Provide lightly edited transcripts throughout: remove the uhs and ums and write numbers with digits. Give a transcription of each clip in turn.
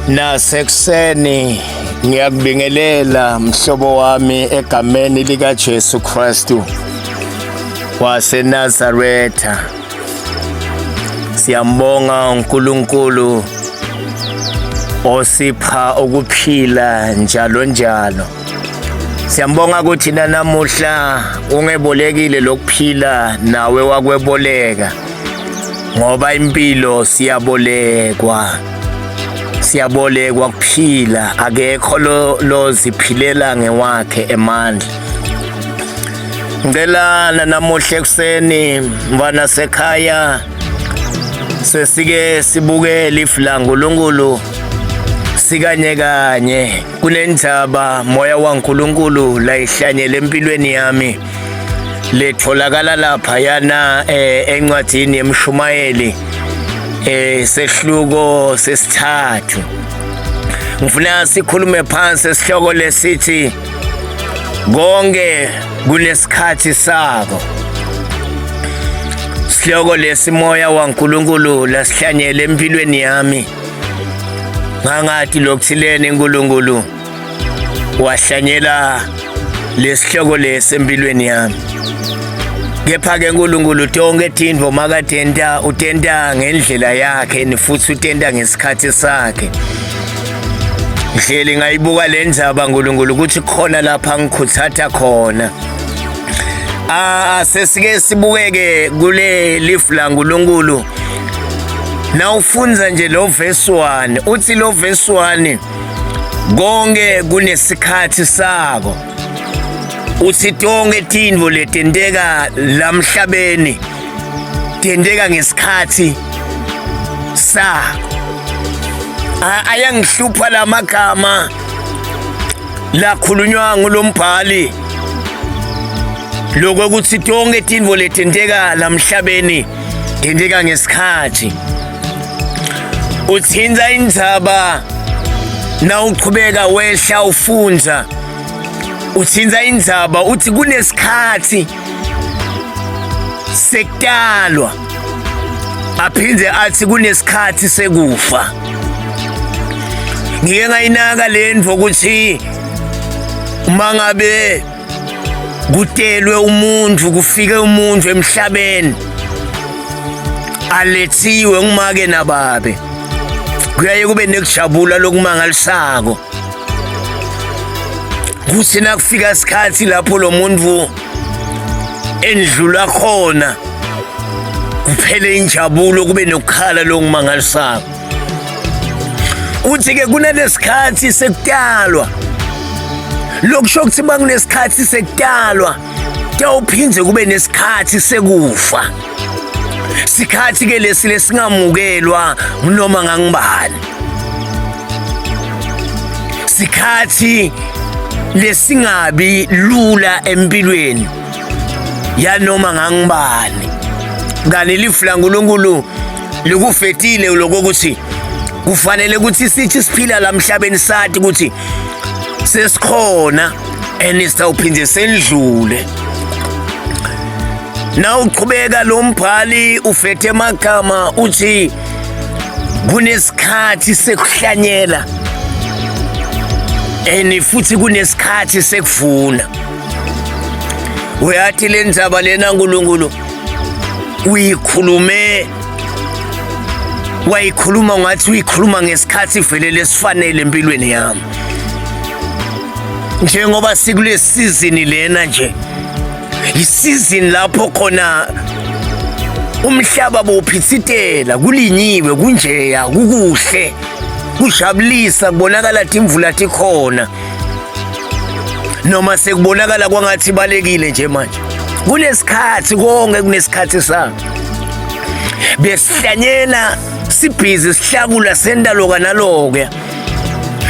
Nasekuseni ngiyakubingelela mhlobo wami egameni likaJesu Kristu waseNazaretha. Siyambonga uNkulunkulu osipha ukuphila njalo njalo. Siyambonga ukuthi nanamuhla ungebolekile lokuphila nawe wakweboleka ngoba impilo siyabolekwa. Siyabolekwa kuphila akekho lo loziphilela ngewakhe emandla. Ngicela namuhla ekuseni mfana sekhaya sesike sibuke lifu laNkulunkulu sikanye kanye kunendzaba moya waNkulunkulu layihlanyele empilweni yami letholakala lapha yana eh, encwadini yemshumayeli eh sehluko sesithathu ngifuna sikhulume phansi esihloko lesithi konke kunesikhathi sako. Sihloko lesi moya waNkulunkulu lasihlanyele empilweni yami. Ngangathi lokuthileni uNkulunkulu wahlanyela lesihloko lesi empilweni yami. Kepha ke uNkulunkulu tonke tintfo makatenta utenta ngendlela yakhe futhi utenta ngesikhathi sakhe. Ngihleli ngayibuka le ndzaba uNkulunkulu ukuthi khona lapha ngikhuthatha khona. Ah sesike sibukeke kule lifu la uNkulunkulu. Nawufundza nje lo verse 1 uthi lo verse 1 konke kunesikhathi sako. Uthi tonke tintfo letenteka lamhlabeni tenteka ngesikhathi sako. Ayangihlupha lamagama lakhulunywa ngulombhali lokho ukuthi tonke tintfo letenteka lamhlabeni tenteka ngesikhathi. Uthinta indzaba nawuqhubeka wehla ufundza uthinta indzaba uthi kunesikhathi sekutalwa aphinde athi kunesikhathi sekufa. Ngike ngayinaka le ndvo ukuthi uma ngabe kutelwe umuntu kufike umuntu emhlabeni alethiwe ngumake nababe kuyaye kube nekujabula lokumangalisako kuthi nakufika isikhathi lapho lo muntu endlula khona kuphele injabulo kube nokukhala lokumangalisako. Uthi ke kunalesikhathi sekutalwa, lokusho ukuthi uma kunesikhathi sekutalwa kuyawuphinde kube nesikhathi sekufa. Sikhathi ke lesi lesingamukelwa noma ngangibani, sikhathi lesingabi lula empilweni yanoma ngangibani. Kanti lifu laNkulunkulu likufetile lokho ukuthi kufanele ukuthi sithi siphila la mhlabeni sathi ukuthi sesikhona and sitawuphinde sendlule. Nawuqhubeka lo mbhali ufethe amagama uthi kunesikhathi sekuhlanyela and futhi kunesikhathi sekuvuna. Uyathi le ndzaba lena uNkulunkulu uyikhulume wayikhuluma ngathi uyikhuluma ngesikhathi vele lesifanele empilweni yami, njengoba sikule season lena nje, isizini lapho khona umhlaba bowuphithitela kulinyiwe kunjeya kukuhle kujabulisa kubonakala thi imvula tikhona noma sekubonakala kwangathi ibalekile nje manje. Kunesikhathi konke kunesikhathi sakho. Besihlanyela sibhizi sihlakula sentaloka naloke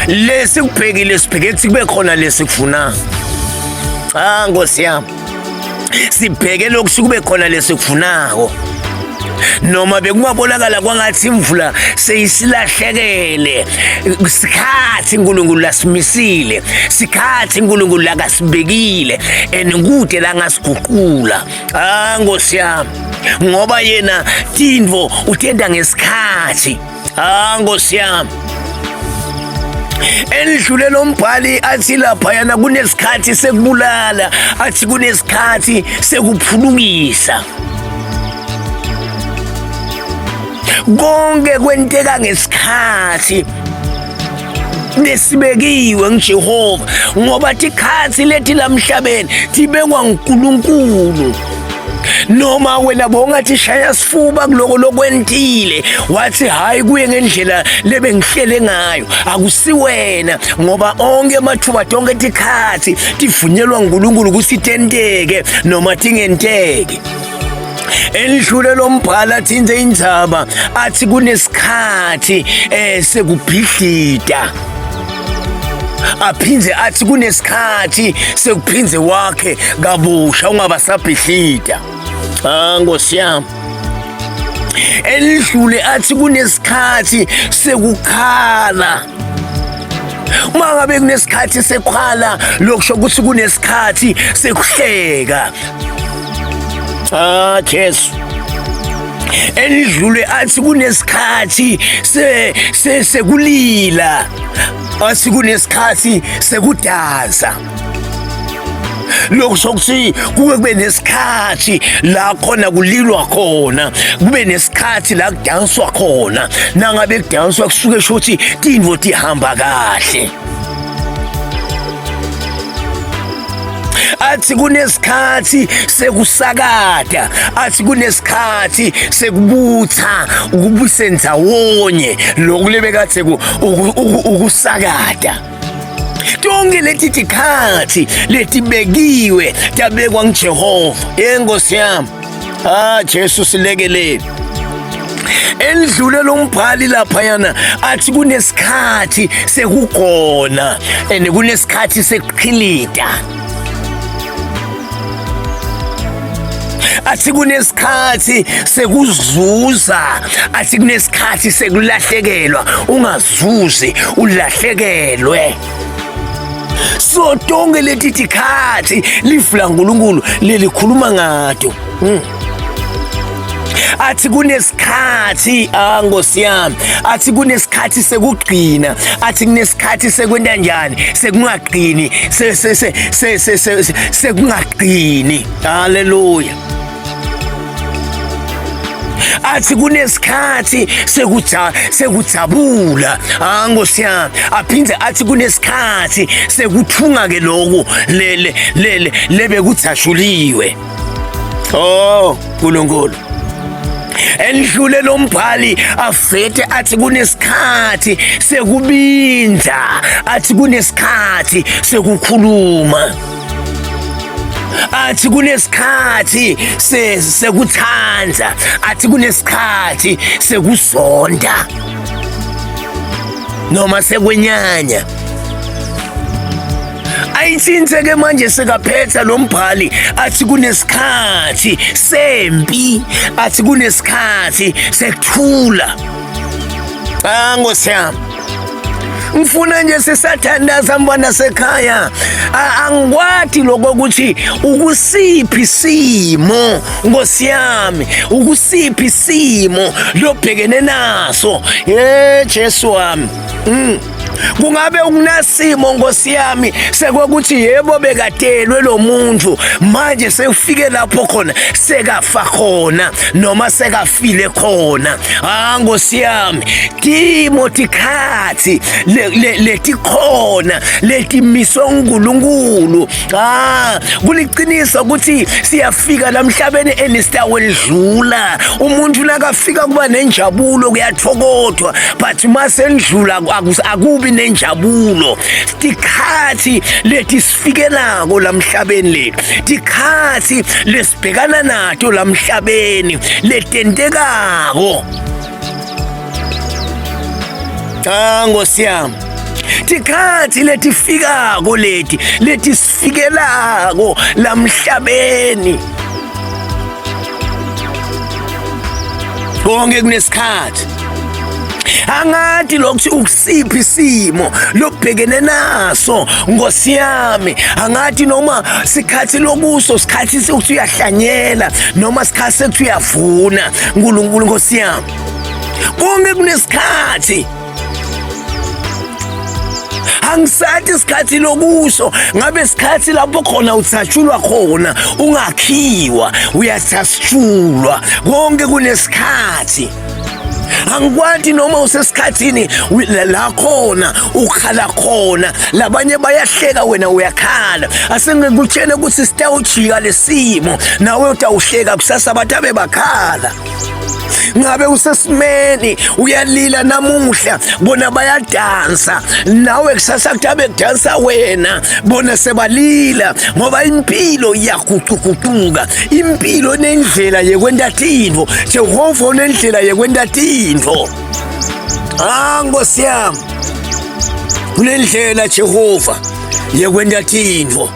lesikubhekile sibheke ukuthi kube khona lesikufunayo. Cha Nkosi yami, sibheke lokhu kube khona lesikufunako noma bekungabonakala kwangathi imvula seyisilahlekele. Sikhathi uNkulunkulu lasimisile, sikhathi uNkulunkulu lakasibekile and kude langasiguqula. Ah Nkosi yami, ngoba yena tintfo utenta ngesikhathi. Ah Nkosi yami, Elidlule lombhali athi laphayana kunesikhathi sekubulala, athi kunesikhathi sekuphulukisa. Konke kwenteka ngesikhathi lesibekiwe nguJehova, ngoba tikhathi leti lamhlabeni tibekwa nguNkulunkulu. Noma wena bongathi shaya sifuba kuloko lokwentile, wathi hayi kuye ngendlela lebengihlele ngayo, akusiwena, ngoba onke amathuba tonke tikhathi tivunyelwa nguNkulunkulu ukuthi tenteke noma tingenteki. Elidlule lombhala athinte indzaba athi kunesikhathi sekubhidlida, aphindze athi kunesikhathi sekuphindze wakhe kabusha ungabasabhidlida. Ah, Nkosi yami. Elidlule athi kunesikhathi sekukhala. Uma ngabe kunesikhathi sekukhala, lokusho ukuthi kunesikhathi sekuhleka. Ah, Jesu. Elidlule athi kunesikhathi sekulila, athi kunesikhathi sekudansa. Lokhu sokuthi kuke kube nesikhathi la khona kulilwa khona, kube nesikhathi la kudanswa khona. Nangabe kudanswa kusuke sho ukuthi tintfo tihamba kahle. Athi kunesikhathi sekusakata, athi kunesikhathi sekubutha, ukubuse ndzawonye lokhu lebekathe ukusakata. Tonke leti tikhathi letibekiwe tabekwa nguJehova. Yenkosi yami. Ah, Jesu silekelele. Endlule lombhali laphayana athi kunesikhathi sekugona and kunesikhathi sekuqhilida. Athi kunesikhathi sekuzuza, athi kunesikhathi sekulahlekelwa, ungazuzi ulahlekelwe. So tonke leti tikhathi lifu laNkulunkulu lelikhuluma ngato. Athi kunesikhathi, ah Nkosi yami, athi kunesikhathi sekugcina, athi kunesikhathi sekwenta njani, sekungagcini, sekungagcini. Haleluya. Athi kunesikhathi sekudzabula, ah Nkosi yami, aphindze athi kunesikhathi sekuthunga ke lokhu le le le lebekudzashuliwe. Oh Nkulunkulu. Endlule lombhali afete athi kunesikhathi sekubinda, athi kunesikhathi sekukhuluma, athi kunesikhathi sekuthanda, athi kunesikhathi sekuzonda noma sekwenyanya. Ayithinte ke manje sekaphetha lo mbhali athi kunesikhathi sempi, athi kunesikhathi sekuthula. Ah Nkosi yami, ngifuna nje sisathandaza mbona sekhaya, angikwati lokho ukuthi ukusiphi simo Nkosi yami, ukusiphi simo lobhekene naso. Ye Jesu wami. Kungabe ukunasimo Nkosi yami sekokuthi yebo bekatelwe lo muntu, manje sewufike lapho khona sekafa khona noma sekafile khona. Ah Nkosi yami, timo tikhathi letikhona letimiswe uNkulunkulu. Ah, kuliqiniso ukuthi siyafika lamhlabeni enisitawendlula. Umuntu nakafika kuba nenjabulo kuyathokothwa, but masendlula akubi nenjabulo. Tikhathi leti sifikelako lamhlabeni lethu, tikhathi lesibhekana nato lamhlabeni letentekako. Cha Nkosi yami, tikhathi letifikako leti letisifikelako lamhlabeni, konke kunesikhathi. Angathi lokuthi ukusiphi isimo lokubhekene naso Nkosi yami, angathi noma sikhathi lokuso sikhathi sokuthi uyahlanyela noma sikhathi sekuthi uyavuna. Angisathi isikhathi lokuso ngabe isikhathi lapho khona uthatshulwa khona ungakhiwa, uyathatshulwa. Konke kunesikhathi. Angikwati noma usesikhathini la khona ukhala khona, labanye bayahleka wena uyakhala. Asengikutshele ukuthi sitawujika lesimo, nawe utawuhleka kusasa abantu abe bakhala. Ngabe usesimeni uyalila namuhla, bona bayadansa, nawe kusasa kutabe kudansa wena, bona sebalila, ngoba impilo iyaguquguquka. Impilo nendlela yekwenta tintfo. Jehova unendlela yekwenta tintfo. Ah, Nkosi yami, unendlela Jehova yekwenta tintfo.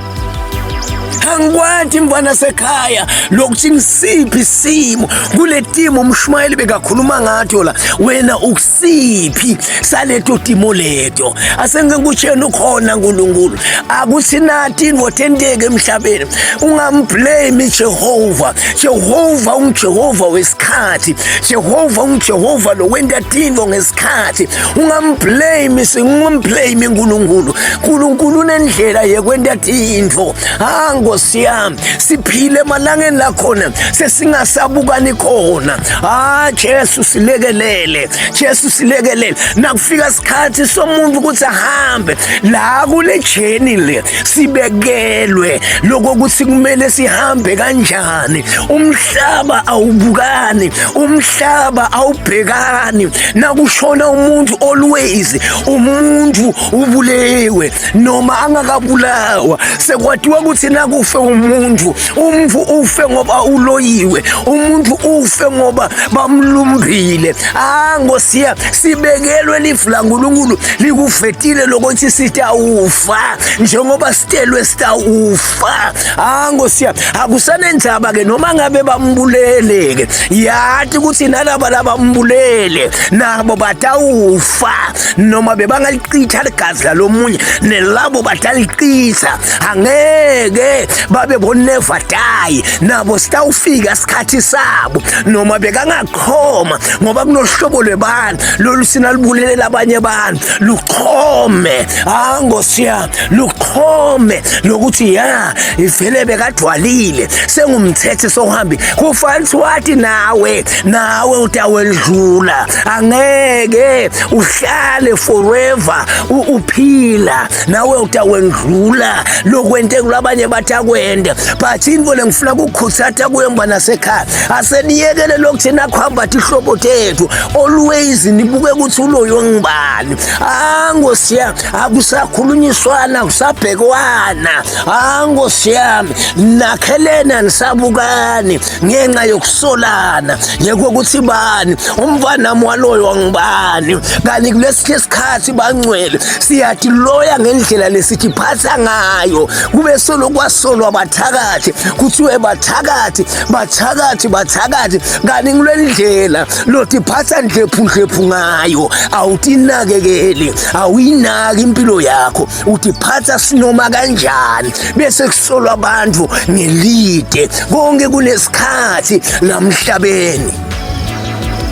Angikwati mfana sekhaya lokuthi ngisiphi isimo kule timo umshumayeli bekakhuluma ngato la, wena ukusiphi saleto timo leto? Asengikutshela ukhona uNkulunkulu, akusinati intfo tenteke emhlabeni. Ungamblame Jehova. Jehova unguJehova wesikhathi. Jehova unguJehova lo wenta tintfo ngesikhathi. Ungamblame, singumblame uNkulunkulu. uNkulunkulu unendlela yekwenta tintfo. Ah, Nkosi yami, siphile emalangeni lakhona sesingasabukani khona. Ah, Jesu silekelele, Jesu silekelele. Nakufika isikhathi somuntu ukuthi ahambe la kule journey le sibekelwe lokho ukuthi kumele sihambe kanjani. Umhlaba awubukani, umhlaba awubhekani. Nakushona umuntu, always umuntu ubulewe noma angakabulawa, sekwatiwa ukuthi nakufe umuntu, umuntu ufe ngoba uloyiwe, umuntu ufe ngoba bamlumbile. Ah, Nkosiya, sibekelwe lifu laNkulunkulu likuvetile lokuthi sitawufa njengoba sitelwe sitawufa. Ah, Nkosiya, akusanendzaba ke noma ngabe bambulele ke, yati ukuthi nalaba labambulele nabo batawufa, noma bebangalichitha ligazi lalomunye nelabo batalichitha, angeke babe bo never die, nabo sitawufika isikhathi sabo noma bekangachoma, ngoba kunohlobo lwebantu lolu sinalibulelela abanye abantu luchome. Ah, Nkosiya, luchome lokuthi ya ivele bekadwalile sengumthethe sohambi kufanele wathi nawe nawe utawedlula, angeke uhlale forever uphila, nawe utawendlula lokwente kulabanye batakwenda. But into lengifuna kukhuthatha kuye mbana sekhaya, aseniyekele lokuthi nakuhamba tihlobo tethu always nibuke ukuthi uloyo ngibani. Ah, Nkosiya, akusakhulunyiswana, akusabhekwana. Ah, Nkosi yami, nakhelena nisabukani ngenxa yokusolana yekokuthi bani umfana waloyo ngibani. Kanti kulesi sikhathi bangcwele siyathi loya ngendlela lesithi phatha ngayo, kube solo kwasolwa bathakathi, kuthiwe bathakathi bathakathi bathakathi, kanti kule ndlela lothi phatha ndlephu ndlephu ngayo awutinakekeli, awuyinaki impilo yakho, uthi phatha sinoma kanjani, bese kusolwa abantu ngelide. Konke kunesikhathi lamhlabeni,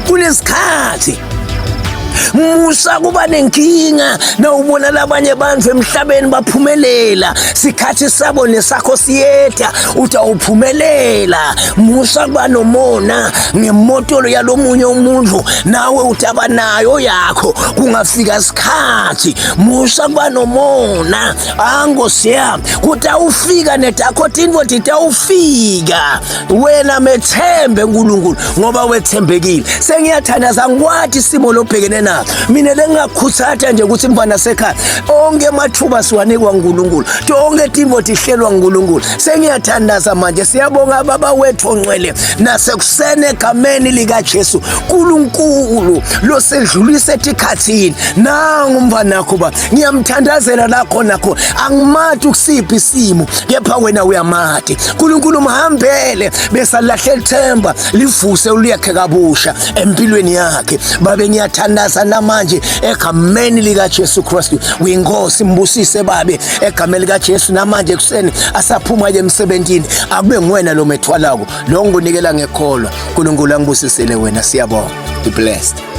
kunesikhathi. Musa kuba nenkinga nawubona labanye abantu emhlabeni baphumelela, sikhathi sabo nesakho siyetha, uthi awuphumelela. Musa kuba nomona ngemotolo yalomunye umuntu, nawe uthi abanayo yakho, kungafika isikhathi. Musa kuba nomona angosiya, kutawufika netakho tintfo titawufika. Wena methembe uNkulunkulu ngoba wethembekile. Sengiyathandaza, ngikwati isimo lobhekene naso. Mina lengingakhuthatha nje ukuthi mfana sekhaya, onke amathuba siwanikwa uNkulunkulu, tonke tintfo tihlelwa uNkulunkulu. Sengiyathandaza manje, siyabonga Baba wethu ongcwele nasekusene egameni likaJesu. uNkulunkulu losedlulise etikhathini, nangu umfana wakho ba ngiyamthandazela la khona khona, angimati ukusiphi isimo, kepha wena uyamati. uNkulunkulu mhambele besalahlela ithemba, livuse uliyakhe kabusha empilweni yakhe. Babe, ngiyathandaza namanje egameni likaJesu Kristu winkosi, mbusise babe egameni likaJesu. Namanje ekuseni asaphuma ke emsebentini, akube nguwena lo methwalako lo, ngikunikela ngekholwa. uNkulunkulu angibusisele wena, siyabonga. Be blessed.